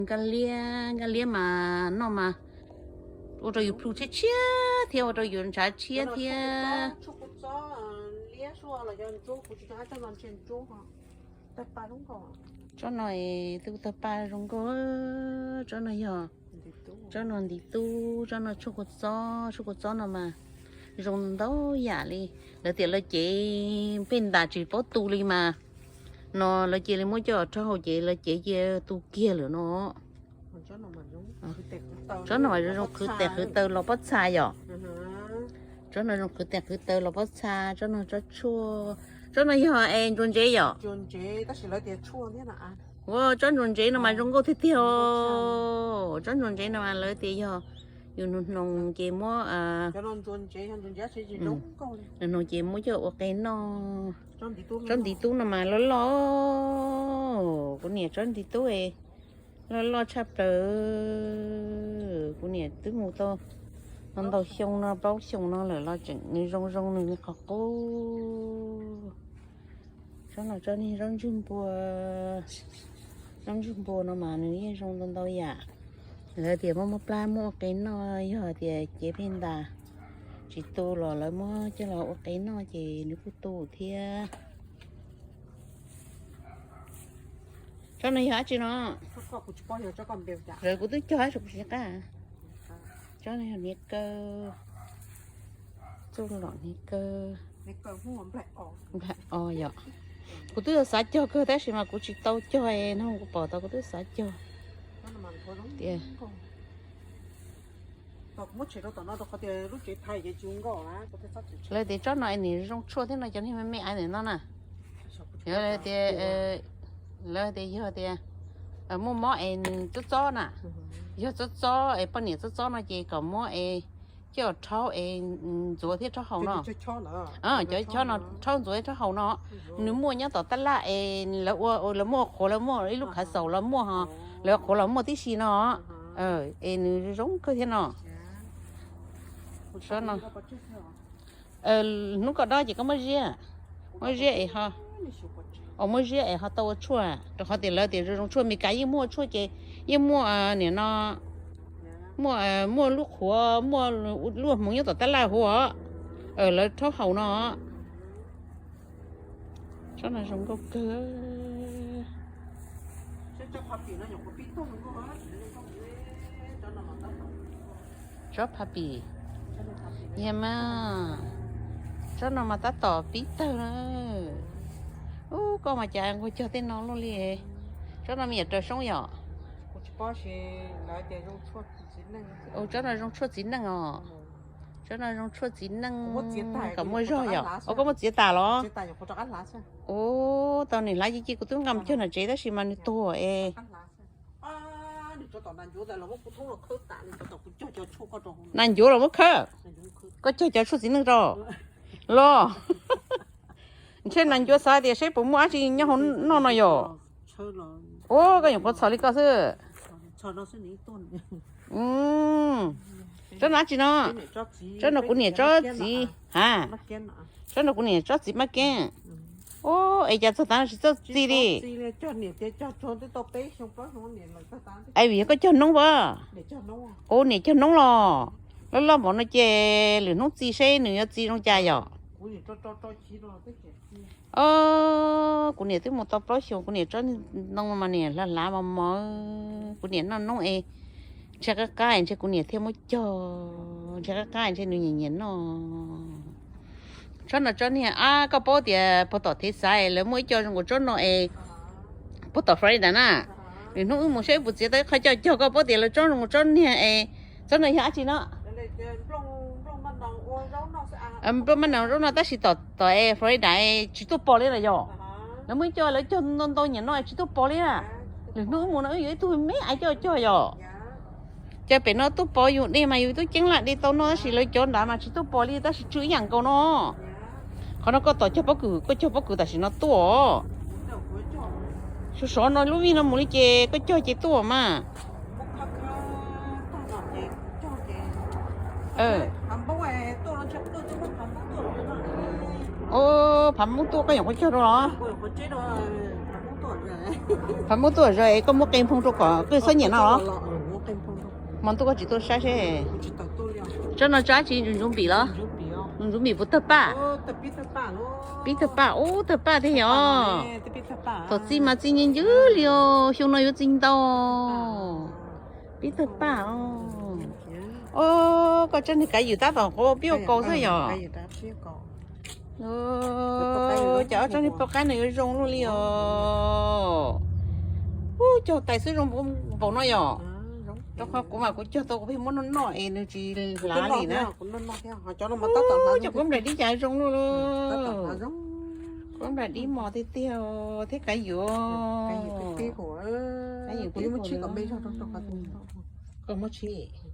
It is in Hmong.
Nkaj liab, nkaj liab mas noj mas ua rau yus plhu tshiab tshiab thiab ua rau yus ntshav tshiab thiab. Tsob no, tsob no tawg pa zoo nkauj. Tsob no yog, tsob no ntiv tub, tsob no tshuaj kua txob, tshuaj kua txob no mas zoo ntau yam li. Lawv tias lawv cev pheej ntas tsis paub tu li mas no lawv cia li muab coj rhaub hau ces lawv cev cia tu kiag lawm no. Tsob no zoo qhwv tes qhwv taw los pob txha yom. Tsob no zoo qhwv tes qhwv taw los pob txha, tsob no tsob tshuaj. Tsob no yog es ntsuas ntsev yom. Ua tsob ntsuas ntsev no mas zoo nkauj tiag tiag. Tsob ntsuas ntsev no mas lawv tias yog yus nug hnoos ces muab, nug hnoos ces muab coj ua qe noj. Tsob ntiv tub no mas loj loj, kuv niam tsob ntiv tub loj loj tshaj plaws. Kuv niam twb mus tau ntau xyoo no, plaub xyoo no lawm los tseem nws zoo zoo nws li qhov qub. Tsob no tsob niag zaub ntsug npua, zaub ntsug npua no mas nws yeej zoo ntau ntau yam. Lawv tias muab muab plab muab ua qe noj, yog tias cev pheej ntas tsis tu los lawv muab coj los ua qe noj ces nws kuj tu thiab. Tsob no yog dab tsi no? Kuv twb cog tab sis kuv tsis qab. Tsob no yog hniav kaw, txuj lom hniav kaw. Nplaig o yom. Kuv twb xav cog kawg tab sis mas kuv tsis tau cog no kuv pom tau kuv twb xav cog tias lawv tias tsob no es nws zoo tshuaj thiab no cov niag me me aiv ntawm no na. Lawv tias, lawv tias yog tias muaj mob es nws txob txob na, yog txob txob es poj niam txob txob no ces kom muab es coj rhaub es ntxuav thiab rhaub haus no. Cov chob no rhaub ntxuav thiab rhaub haus no, nws muaj nyob tom tab laj es lawv ua, lawv muaj qhuav, lawv muaj ib lub khav xaus los muaj ho, lawv qhuav los muaj tib si no, es nws zoo kawg thiab no. Hnub koj dob ces koj muab ziab, muab ziab es ho, muab ziab es ho tau ua tshuaj, rau qhov tias lawv tias zoo zoo tshuaj, Meskas yeej muaj ua tshuaj ces yeej muaj, nim no muaj, muaj lub qhuav, muaj lub hmoov nyob tom tab laj huv os, lawv rhaub haus no. Tsob no zoo nkauj kawg. Tsob pha pim, yog mas, tsob no mas tab tom pib tawg na. Ub, koj mas cas nquag cog tej no luaj li. Tsob no me nyuam raws soob yom. Tsob no zoo tshuaj txiv neej os. Tsob no zoo tshuaj txiv neej kom muaj zog yom. Ua koj muab txiav tas los? Ub, tau nws hlav ci ci kuv twb nqa mus cog nram tsev tab sis mas nws tuag es. Nas ncuav los muab khawb. Koj cog cov tshuaj txiv neej rau los? Ntshe nas ncuav xav tias saib puas muaj dab tsi nyob hauv noj no yom. Ub, koj nyuam qhuav txhom li koj xwb. Tsob no dab tsi no? Tsob no kuv niam tsob txiv ha. Tsob no kuv niam tsob txiv mab keeb. Ub, es cas txog tav no tsis txawj txi li? Ai, vim yog koj cog noob as. Ub, niam cog noob los? Loj loj npaum no ces lwm hnub txi seb nws yuav txi zoo cas yom. Os, kuv niam twb mus tau plaub xyoos, kuv niam tsob ntoo mas niam hlav hlav mos mos, kuv niam noj noob es ntshe qab qab es ntshe kuv niam thiaj muab cog, ntshe qab qab es ntshe nws nyiam nyiam noj. Tsob no tsob niag ab, koj paub tias puag tom thev xav es lawv muaj ib co zoo nkaus tsob no es puag tom Florida na. Lwm hnub wb mus saib wb puas txiav tau ib qho coj cog, koj paub tias lawv tsob zoo nkaus tsob niag es tsob no yog dab tsi no? Nplooj maj noos zaub no tab sis tom, tom es Florida es tsis tuaj pom li na yom. Lawv muaj ib co lawv cog ntau ntau nyiam no es tsis tuaj pom li na. Lwm hnub wb mus no wb yuav ib tug me aiv coj cog yom. Ces pem no tuaj pom yus de mas yus tub ceeb laj de tau noj tab sis lawv cov nrad mas tsis tuaj pom li tab sis tsw ib yam nkaus no. Qhov no koj tom cog pob kws, koj cog pob kws tam sim no tuaj. Sov sov no lub vij no mus li ces koj cog ces tuaj mas. Phav npoob tuaj koj nyuam qhuav cog rau los? Phav muab tuaj zog es koj muab qe nphoo rau kom koj txhob nyiam no los? Hmo ntuj koj tsis tuaj saib seb. Tsob no tsob dab tsi, ntsuv npim los? Ntsuv npim puas tawg paj? Pib tawg paj, ub tawg paj thiab yom. Thaum txi mas txi ncw ncw li os, xyoo no yuav txi ntau. Pib tawg paj os. Os, koj tsob niag kav ywm tab tom qhuav pib ua kaus xwb yom. Cas ob tsob niag poj qaib no yuav zoo luaj li os. Ub, cog tais xwb zoo npaum no yom. Rau qhov kuv mas kuv cog tau kuv pheej muab noj noj es nws tsis hlav li na. Cov kuv nplais dib cas zoo luaj li. Kuv nplais dib mos tiag tiag thiab kav ywm. Koj muab tshib.